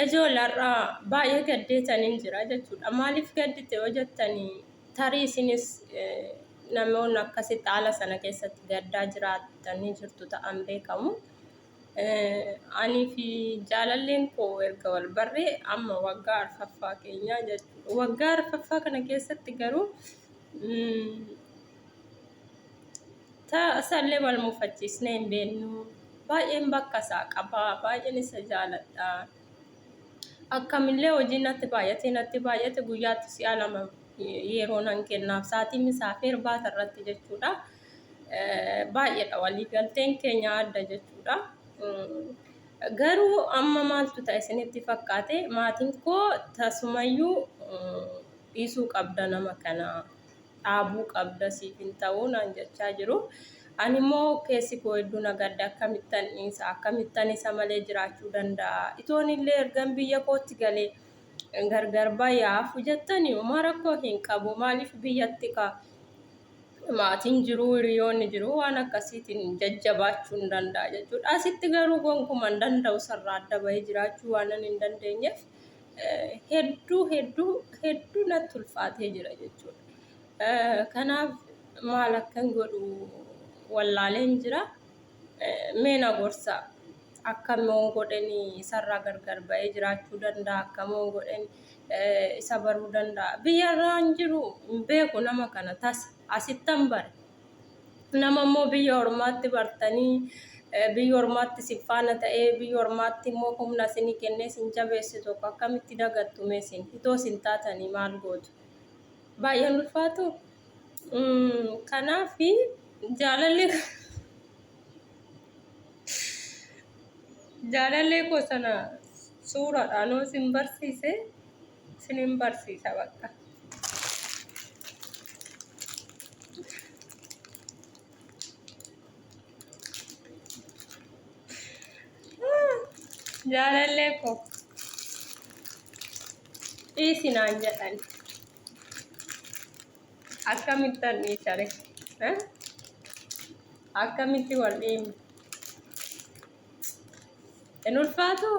Ijoollee har'a baay'ee gaddeetaniin jira jechuudha. Maaliif gaddite yoo jettanii tarii isinis namoonni akkasitti haala sana keessatti gaddaa jiraatanii jirtu ta'an beekamu. Anii fi jaalalleen koo erga wal barree amma waggaa arfaffaa keenyaa jechuudha. Waggaa arfaffaa kana keessatti garuu tasallee wal mufachiisnee hin beeknu. Baay'een bakka isaa qaba. Baay'een isa jaaladha. Akkamillee hojiin natti baay'atee natti baay'ate guyyaatti si'a lama yeroo nan kennaaf sa'aatii misaa fi irbaata irratti jechuudha. Baay'eedha walii galteen keenya adda jechuudha. Garuu amma maaltu ta'e isinitti fakkaate maatiin koo tasumayyuu dhiisuu qabda nama kana. Dhaabuu qabda siif hin ta'u naan jechaa jiru. Ani immoo keessi koo hedduu na gadda akkamittan dhiisa akkamittan isa malee jiraachuu danda'a itoon illee ergan biyya kootti galee gargar bayaa hafu jettani homaa rakkoo hin qabu maaliif biyyatti ka maatiin jiru hiriyoonni jiru waan akkasiitiin jajjabaachuu hin danda'a jechuudha. Asitti garuu gonkuma hin danda'u sarraa adda bahee jiraachuu waanan hin dandeenyeef hedduu hedduu hedduu natti ulfaatee jira jechuudha. Kanaaf maal akkan godhu wallaaleen jira. Mee na gorsaa. Akkamoon godhen isarraa gargar ba'ee jiraachuu danda'a? Akkamoon godhen isa baruu danda'a? Biyyarraa hin jiru hin beeku nama kana tasa asittan bare. Nama immoo biyya ormaatti bartanii biyya ormaatti isin faana ta'ee biyya ormaatti immoo humna isinii kennee isin jabeesse tokko akkamitti dagattu mee isin itoo isin taatanii maal gootu? Baay'een ulfaatu. Kanaaf jaalalli jaalallee koo sana suuraadhaan yoo isin barsiise isinin barsiisa bakka. Jaalallee koo dhiisi naan jedhan akkamittan dhiisare akkamitti wal dhiibne hin ulfaatu.